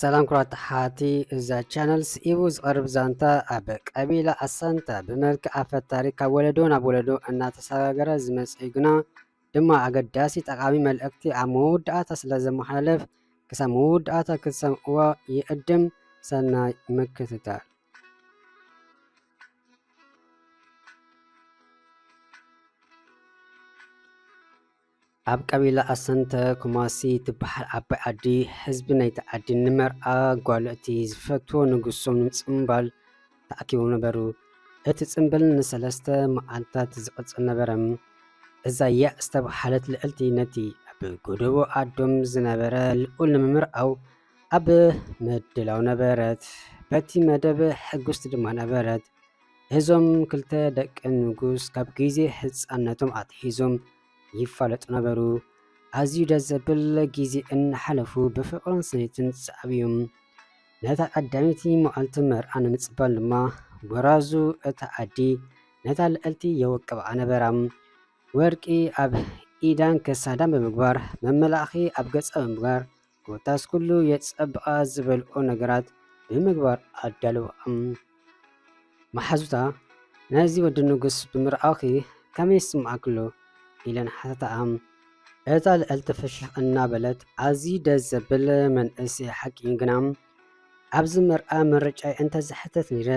ሰላም ክቡራት ተሓቲ እዛ ቻነል፣ ስዒቡ ዝቐርብ ዛንታ ኣብ ቀቢላ ኣሳንታ ብመልክዕ ኣፈ ታሪኽ ካብ ወለዶ ናብ ወለዶ እናተሰጋገረ ዝመጽእ እዩ። ግና ድማ ኣገዳሲ ጠቓሚ መልእኽቲ ኣብ መወዳእታ ስለ ዘመሓላልፍ፣ ክሳብ መወዳእታ ክትሰምዕዎ ይዕድም። ሰናይ ምክትታል። ኣብ ቀቢላ ኣሰንተ ኩማሲ ትበሃል ዓባይ ዓዲ፣ ህዝቢ ናይቲ ዓዲ ንመርዓ ጓል እቲ ዝፈትዎ ንጉሶም ንምጽምባል ተኣኪቦም ነበሩ። እቲ ጽምብል ንሰለስተ መዓልታት ዝቕጽል ነበረ። እዛ ያዕ ዝተባህለት ልዕልቲ ነቲ ኣብ ጎደቦ ዓዶም ዝነበረ ልኡል ንምምርዓው ኣብ ምድላው ነበረት። በቲ መደብ ሕጉስቲ ድማ ነበረት። እዞም ክልተ ደቂ ንጉስ ካብ ግዜ ህጻንነቶም ኣትሒዞም ይፋለጡ ነበሩ። ኣዝዩ ደስ ዘብል ግዜ እናሓለፉ ብፍቕርን ስኒትን ዝሰዓቡ እዮም። ነታ ቀዳመይቲ መዓልቲ መርዓ ንምጽባል ድማ ጎራዙ እታ ዓዲ ነታ ልዕልቲ የወቅብኣ ነበራ። ወርቂ ኣብ ኢዳን ከሳዳን ብምግባር፣ መመላእኺ ኣብ ገጻ ብምግባር፣ ኮታስ ኩሉ የጸብቓ ዝበልኦ ነገራት ብምግባር ኣዳልወኦም። መሓዙታ፣ ነዚ ወዲ ንጉስ ብምርኣኺ ከመይ ይስምዓክሎ? ኢለን ሓተታኣ። እታ ልዕልቲ ፍሽኽ እናበለት፣ ኣዝዩ ደስ ዘብል መንእሰይ ሓቂ እዩ፣ ግና ኣብዚ መርዓ ምርጫይ እንተዝሕተት ነይረ፣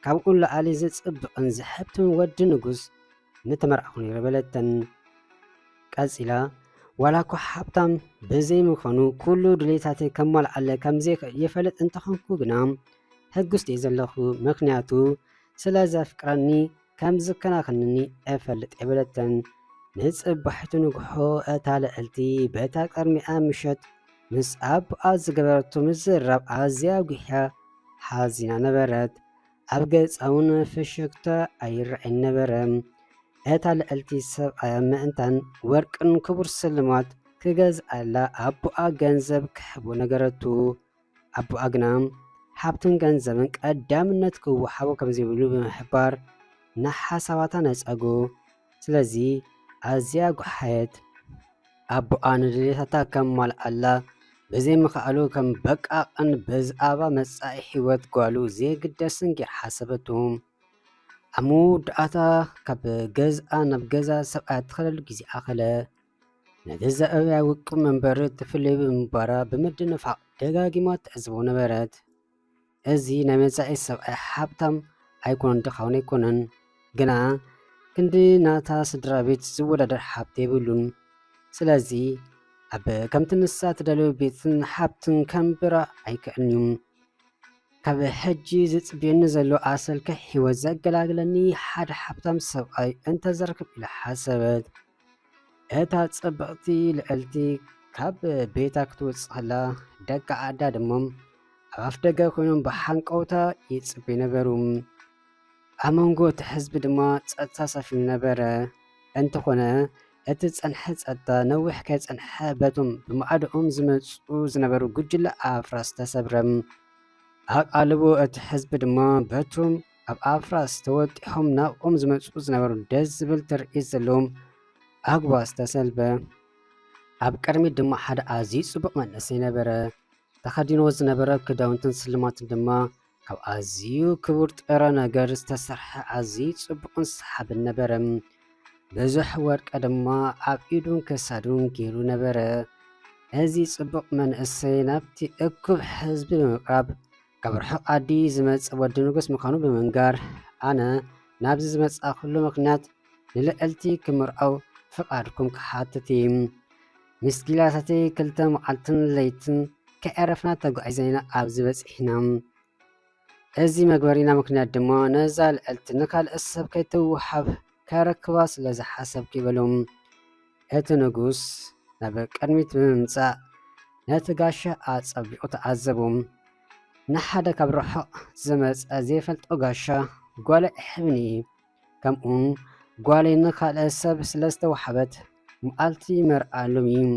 ካብኡ ንላዕሊ ዝጽብቕን ዝሕብትን ወዲ ንጉስ ምተመርዓኹ ነይረ በለተን። ቀጺላ፣ ዋላ እኳ ሃብታም ብዘይምዃኑ ኩሉ ድሌታተይ ከማልኣለ ከም ዘይክእል ይፈልጥ እንተኾንኩ ግና፣ ሕጉስቲ እየ ዘለኹ፣ ምኽንያቱ ስለ ዘፍቅረኒ ከም ዝከናኸነኒ እፈልጥ እየ በለተን። ንጽባሒቱ ንግሆ እታ ልዕልቲ በታ ቅድሚኣ ምሸት ምስ ኣቦኣ ዝገበረቶ ምዝርራብ ኣዝያ ጒሕያ ሓዚና ነበረት። ኣብ ገጻ እውን ፍሽኽታ ኣይረኣይን ነበረ። እታ ልዕልቲ ሰብኣያ ምእንታን ወርቅን ክቡር ስልማት ክገዝኣላ ኣቦኣ ገንዘብ ክሕቦ ነገረቱ። ኣቦኣ ግና ሃብትን ገንዘብን ቀዳምነት ክወሃቦ ከም ዘይብሉ ብምሕባር ንሓሳባታ ነጸጎ። ስለዚ ኣዝያ ጓሓየት። ኣቦኣ ንድሌታታ ከማልኣላ ብዘይምኽኣሉ ከም በቃቕን ብዛዕባ መጻኢ ህይወት ጓሉ ዘይግደስን ጌራ ሓሰበቶ። ኣብ መወዳእታ ካብ ገዝኣ ናብ ገዛ ሰብኣያ እትኸደሉ ግዜ ኣኸለ። ነቲ ዘዕበያ ውቁብ መንበሪ ትፍለዩ ብምንባራ ብምድንፋቕ ደጋጊማ ትዕዝቦ ነበረት። እዚ ናይ መጻኢ ሰብኣይ ሃብታም ኣይኮነን፣ ድኻውን ኣይኮነን፣ ግና ክንዲ ናታ ስድራ ቤት ዝወዳደር ሃብቲ የብሉን። ስለዚ ኣብ ከምቲ ንሳ ትደልዮ ቤትን ሃብትን ከንብራ ኣይክእልን እዩ። ካብ ሕጂ ዝጽብየኒ ዘሎ ኣሰልኪ ህይወት ዘገላግለኒ ሓደ ሃብታም ሰብኣይ እንተዝረክብ ኢላ ሓሰበት። እታ ጽብቕቲ ልዕልቲ ካብ ቤታ ክትወጽእ ከላ፣ ደቂ ዓዳ ድማ ኣብ ኣፍደገ ኮይኖም ብሃንቀውታ ይጽበዩ ነበሩ። ኣብ መንጎ እቲ ህዝቢ ድማ ጸጥታ ሰፊኑ ነበረ። እንተኾነ፣ እቲ ዝጸንሐ ጸጥታ ነዊሕ ከይጸንሐ፣ በቶም ብማዕዶኦም ዝመጹ ዝነበሩ ጉጅለ ኣፍራስ ተሰብረ። ኣቓልቦ እቲ ህዝቢ ድማ በቶም ኣብ ኣፍራስ ተወጢሖም ናብኦም ዝመጹ ዝነበሩ ደስ ዝብል ትርኢት ዘለዎም ኣጉባዝ ተሰልበ። ኣብ ቅድሚት ድማ ሓደ ኣዝዩ ጽቡቕ መንእሰይ ነበረ። ተኸዲንዎ ዝነበረ ክዳውንትን ስልማትን ድማ ካብ ኣዝዩ ክቡር ጥረ ነገር ዝተሰርሐ ኣዝዩ ጽቡቕን ሰሓብን ነበረ። ብዙሕ ወርቂ ድማ ኣብ ኢዱን ክሳዱን ገይሩ ነበረ። እዚ ጽቡቕ መንእሰይ ናብቲ እኩብ ህዝቢ ብምቕራብ፣ ካብ ርሑቕ ዓዲ ዝመጽእ ወዲ ንጉስ ምዃኑ ብምንጋር፣ ኣነ ናብዚ ዝመጻእኩሉ ምኽንያት ንልዕልቲ ክምርዓው ፍቓድኩም ክሓትት እየ። ምስ ጊላታተይ ክልተ መዓልትን ለይትን ከየዕረፍና ተጓዒዝና ኢና ኣብዚ በጺሕና። እዚ መግበሪና ምኽንያት ድማ ነዛ ልዕልቲ ንኻልእ ሰብ ከይትወሃብ ከረክባ ስለ ዝሓሰብኩ እዩ በሎም። እቲ ንጉስ ናብ ቅድሚት ብምምጻእ ነቲ ጋሻ ኣጸቢቑ ተዓዘቦም። ንሓደ ካብ ርሑቕ ዝመጸ ዘይፈልጦ ጋሻ ጓለይ ኣይሕብን እዩ። ከምኡውን ጓለይ ንኻልእ ሰብ ስለ ዝተዋህበት መዓልቲ መርዓ ሎሚ እዩ።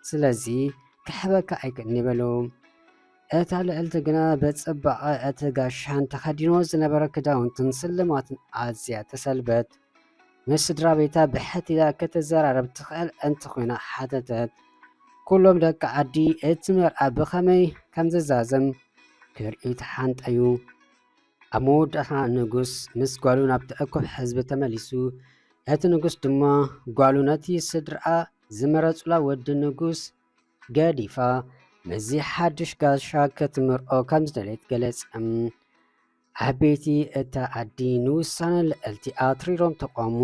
ስለዚ ክሕበካ ኣይክእልን እዩ በሎ። እታ ልዕልቲ ግና ብጽባቐ እቲ ጋሻን ተኸዲንዎ ዝነበረ ክዳውንትን ስልማትን ኣዝያ ተሰልበት። ምስ ስድራ ቤታ ብሕት ኢላ ክትዘራረብ ትኽእል እንተኾይና ሓተተት። ኩሎም ደቂ ዓዲ እቲ መርዓ ብኸመይ ከም ዝዛዘም ክርእዩ ተሓንጠዩ። ኣብ መወዳእታ ንጉስ ምስ ጓሉ ናብቲ እኩብ ህዝቢ ተመሊሱ። እቲ ንጉስ ድማ ጓሉ ነቲ ስድርኣ ዝመረጹላ ወዲ ንጉስ ገዲፋ ምስዚ ሓድሽ ጋሻ ክትምርዖ ከም ዝደለየት ገለጸ። ዓበይቲ እታ ዓዲ ንውሳነ ልዕልቲ ኣትሪሮም ተቋሙ።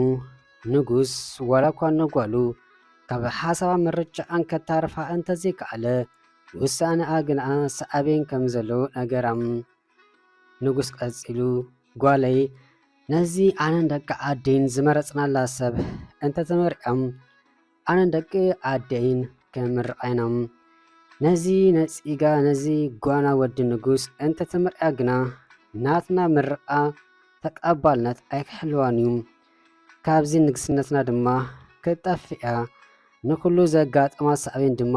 ንጉስ ዋላ እኳ ንጓሉ ካብ ሓሳባ ምርጫኣን ከታርፋ እንተዘይከኣለ፣ ውሳነኣ ግና ሳዕቤን ከም ዘለዎ ነገራ። ንጉስ ቀጺሉ፣ ጓለይ ነዚ ኣነን ደቂ ዓደይን ዝመረጽናላ ሰብ እንተተመርዕዮም፣ ኣነን ደቂ ዓደይን ክንምርዓ ኢና። ነዚ ነጺጋ ነዚ ጓና ወዲ ንጉስ እንተተመርዕያ ግና ናትና ምርቓ ተቐባልነት ኣይክሕልዋን እዩ። ካብዚ ንግስነትና ድማ ክትጠፍእ እያ። ንኹሉ ዘጋጠማ ሳዕቤን ድማ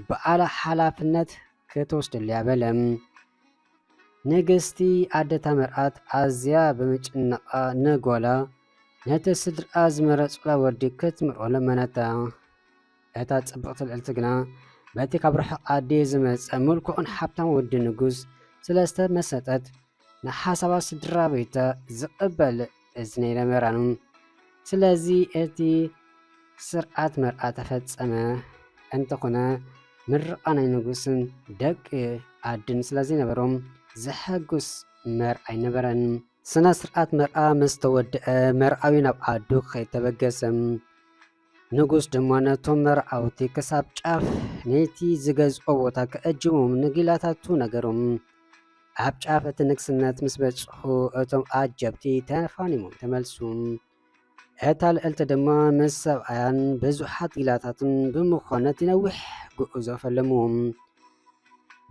ባዕላ ሓላፍነት ክትወስደሉ እያ በለ። ንግስቲ ኣደታ መርዓት ኣዝያ ብምጭንቓ ንጓላ ነቲ ስድርኣ ዝመረጹላ ወዲ ክትምርዖ ለመነታ። እታ ጽብቕቲ ልዕልቲ ግና በቲ ካብ ርሑቕ ዓዲ ዝመጸ ምልኩዕን ሓብታም ወዲ ንጉስ ስለ ዝተመሰጠት ንሓሳባት ስድራ ቤታ ዝቕበል እዝኒ ኣይነበራን። ስለዚ እቲ ስርዓት መርዓ ተፈጸመ። እንተኾነ ምርቓ ናይ ንጉስን ደቂ ዓድን ስለ ዘይነበሮም ዘሐጉስ መርዓ ኣይነበረን። ስነ ስርዓት መርዓ ምስ ተወድአ መርዓዊ ናብ ዓዱ ክኸይድ ተበገሰ። ንጉስ ድማ ነቶም መርዓውቲ ክሳብ ጫፍ ነቲ ዝገዝኦ ቦታ ክዕጅቦም ንጊላታቱ ነገሮም። ኣብ ጫፍ እቲ ንግስነት ምስ በጽሑ እቶም ዓጀብቲ ተፋኒሞም ተመልሱ። እታ ልዕልቲ ድማ ምስ ሰብኣያን ብዙሓት ጊላታትን ብምዃን ነቲ ነዊሕ ጉዕዞ ፈለምዎም።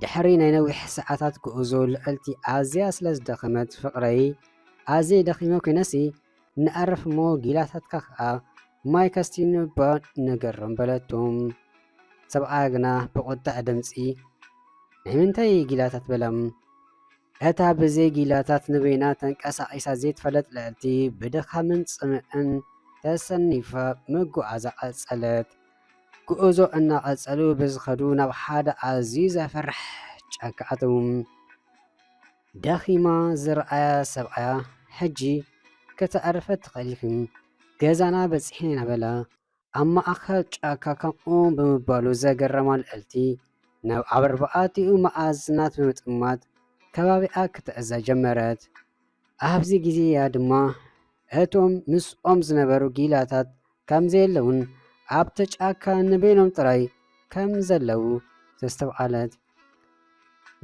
ድሕሪ ናይ ነዊሕ ሰዓታት ጉዕዞ ልዕልቲ ኣዝያ ስለ ዝደኸመት ፍቕረይ ኣዝየ ደኺመ ኮይነሲ ንኣርፍ እሞ ጊላታትካ ከኣ ማይ ከስትይኒ እባ ንገሮም በለቶም። ሰብኣያ ግና ብቑጥዕ ድምጺ ናይ ምንታይ ጊላታት በላ። እታ ብዘይ ጊላታት ንበይና ተንቀሳቒሳ ዘይትፈልጥ ልዕልቲ ብድኻምን ጽምእን ተሰኒፋ ምጉዓዛ ቀጸለት። ጉዕዞ እናቐጸሉ ብዝኸዱ ናብ ሓደ ኣዝዩ ዘፍርሕ ጫካ ኣተዉ። ደኺማ ዝረኣያ ሰብኣያ ሕጂ ከተዕርፈ ትኽእል ኢኺ፣ ገዛና በጺሕና ኢና በላ። ኣብ ማእከል ጫካ ከምኡ ብምባሉ ዘገረማ ልዕልቲ ናብ ኣርባዕቲኡ መኣዝናት ብምጥማት ከባቢኣ ክትዕዘ ጀመረት። ኣብዚ ግዜ እያ ድማ እቶም ምስኦም ዝነበሩ ጊላታት ከም ዘየለውን ኣብቲ ጫካ ንበይኖም ጥራይ ከም ዘለዉ ዘስተውዓለት።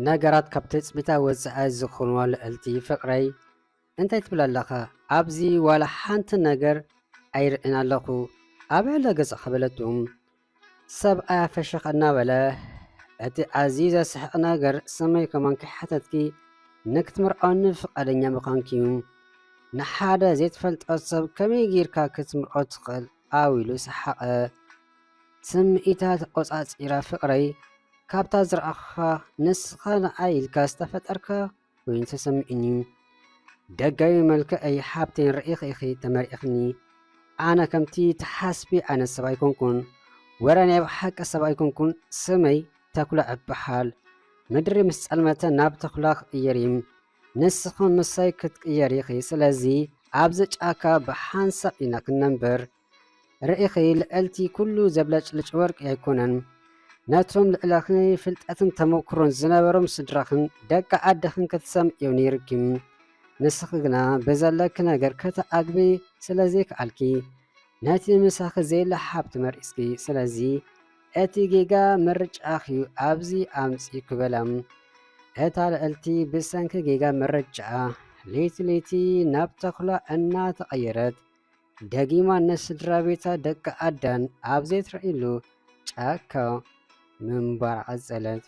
ነገራት ካብ ትጽቢታ ወጻኢ ዝኾንዋ ልዕልቲ ፍቕረይ እንታይ ትብል ኣለኻ? ኣብዚ ዋላ ሓንቲ ነገር ኣይርእን ኣለኹ። ኣበይ ኣሎ ገዛኻ? በለቶም። ሰብኣያ ፈሸኽ እናበለ፣ እቲ ኣዝዩ ዘስሕቕ ነገር ስመይ ከማን ከይሓተትኪ ንክትምርዖኒ ፍቓደኛ ምዃንኪ እዩ። ንሓደ ዘይትፈልጦ ሰብ ከመይ ጌርካ ክትምርዖ ትኽእል? ኣው ኢሉ ሰሓቐ። ስምዒታ ተቖጻጺራ ፍቕረይ፣ ካብታ ዝረኣኹኻ ንስኻ ንዓይ ኢልካ ዝተፈጠርካ ኮይኑ ተሰሚዑኒ። ደጋዊ መልክዐይ ሓብተይን ርኢኺ ኢኺ ተመሪዕኽኒ። ኣነ ከምቲ ትሓስቢ ዓይነት ሰብ ኣይኮንኩን። ወረ ናይ ብሓቂ ሰብ ኣይኮንኩን። ስመይ ተኩላ እበሃል። ምድሪ ምስ ጸልመተ ናብ ተኩላ ክቕየር እዩ። ንስኺ ምሳይ ክትቅየሪ ኢኺ። ስለዚ ኣብዚ ጫካ ብሓንሳብ ኢና ክንነብር። ርኢኺ ልዕልቲ፣ ኩሉ ዘብለጭልጭ ወርቂ ኣይኮነን። ነቶም ልዕለኺ ፍልጠትን ተመኩሮን ዝነበሮም ስድራኽን ደቂ ዓድኽን ክትሰምዕዮ ነይርኪ። ንስኺ ግና ብዘለኪ ነገር ከተኣግቢ ስለ ዘይከኣልኪ፣ ነቲ ምሳኺ ዘየለ ሓብቲ መሪጽኪ። ስለዚ እቲ ጌጋ ምርጫኺ እዩ ኣብዚ ኣምጺእኩ በላ። እታ ልዕልቲ ብሰንኪ ጌጋ ምርጫኣ ለይቲ ለይቲ ናብ ተኹላ እናተቐየረት፣ ደጊማ ንስድራ ቤታ ደቂ ኣዳን ኣብ ዘይትርእየሉ ጫካ ምንባር ቀጸለት።